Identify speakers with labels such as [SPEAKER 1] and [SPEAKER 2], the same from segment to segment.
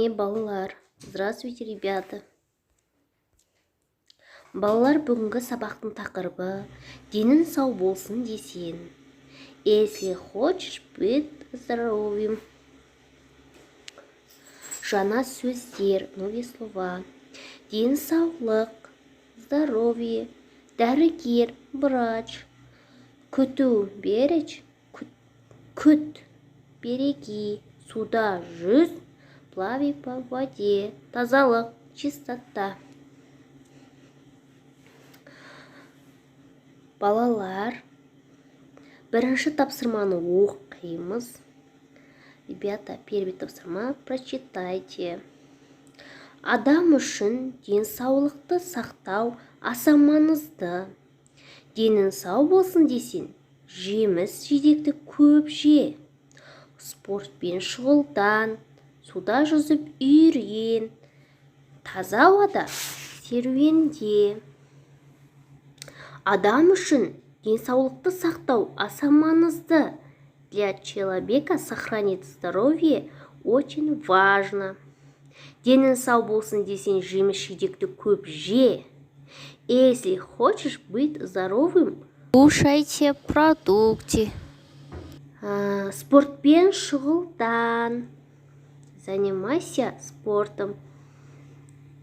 [SPEAKER 1] Балалар! Здравствуйте, ребята! Балалар, бүгінгі сабақтың тақырыбы: «Денің сау болсын десең», если хочешь быть здоровым. Жаңа сөздер, новые слова: денсаулық, здоровье, дәрігер, врач, күту, беречь, күт, береги, суда жүз, плавай по воде, тазалық, чистота. Балалар, бірінші тапсырманы оқимыз. Ребята, первый тапсырма, прочитайте. Адам үшін денсаулықты сақтау аса маңызды. Денің сау болсын десең, жеміс жидекті көп же, спортпен шұғылдан, суда жүзіп үйрен, таза ауада серуенде. Адам үшін денсаулықты сақтау аса маңызды. Для человека сохранить здоровье очень важно. Денің сау болсын десең, жеміс жидекті көп же. Если хочешь быть здоровым, кушайте продукты. Спортпен шұғылдан, занимайся спортом,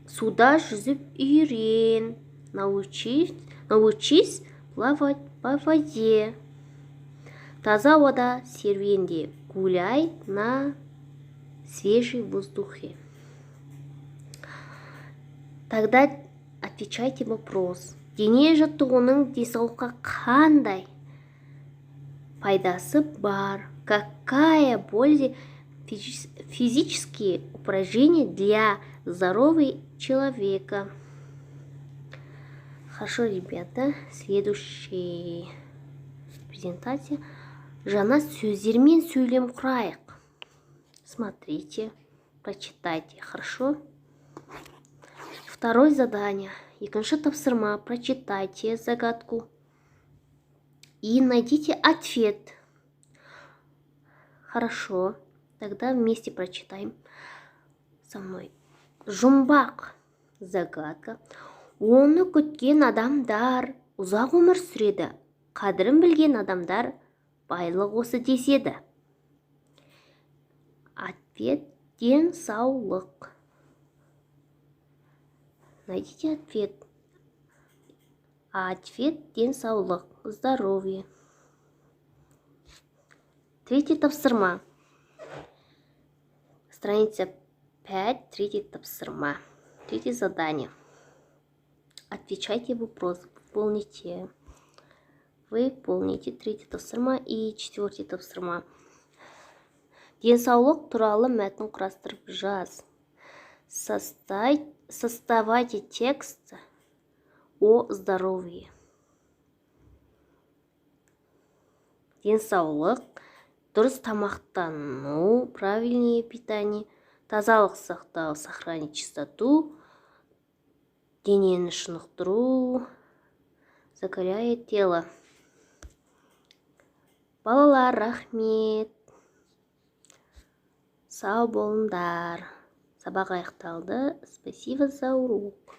[SPEAKER 1] суда жүзіп үйрен, научись плавать по воде, таза ауада серуенде, гуляй на свежем воздухе. Тогда отвечайте вопрос: дене жаттығуының денсаулыққа қандай пайдасы бар? Какая польза физические упражнения для здоровья человека? Хорошо, ребята, следующая презентация. Жаңа сөздермен сөйлем құрайық. Смотрите, прочитайте, хорошо? Второе задание. Екінші тапсырма. Прочитайте загадку и найдите ответ. Хорошо. Тогда вместе прочитаем со мной. Жұмбақ. Загадка. Оны күткен адамдар ұзақ өмір сүреді. Қадірін білген адамдар байлық осы деседі. Ответ: денсаулық. Найдите ответ. Ответ: денсаулық, здоровье. Третий тапсырма. Страница 5, третий тапсырма. Третье задание. Отвечайте вопрос, выполните. Выполните третий тапсырма и четвертый тапсырма. Денсаулық туралы мәтін құрастырып жаз. Составайте текст о здоровье. Денсаулық: дұрыс тамақтану, правильное питание, тазалық сақтау, сохранить чистоту, денені шынықтыру, закаляет тело. Балалар, рахмет, сау болыңдар, сабақ аяқталды. Спасибо за урок.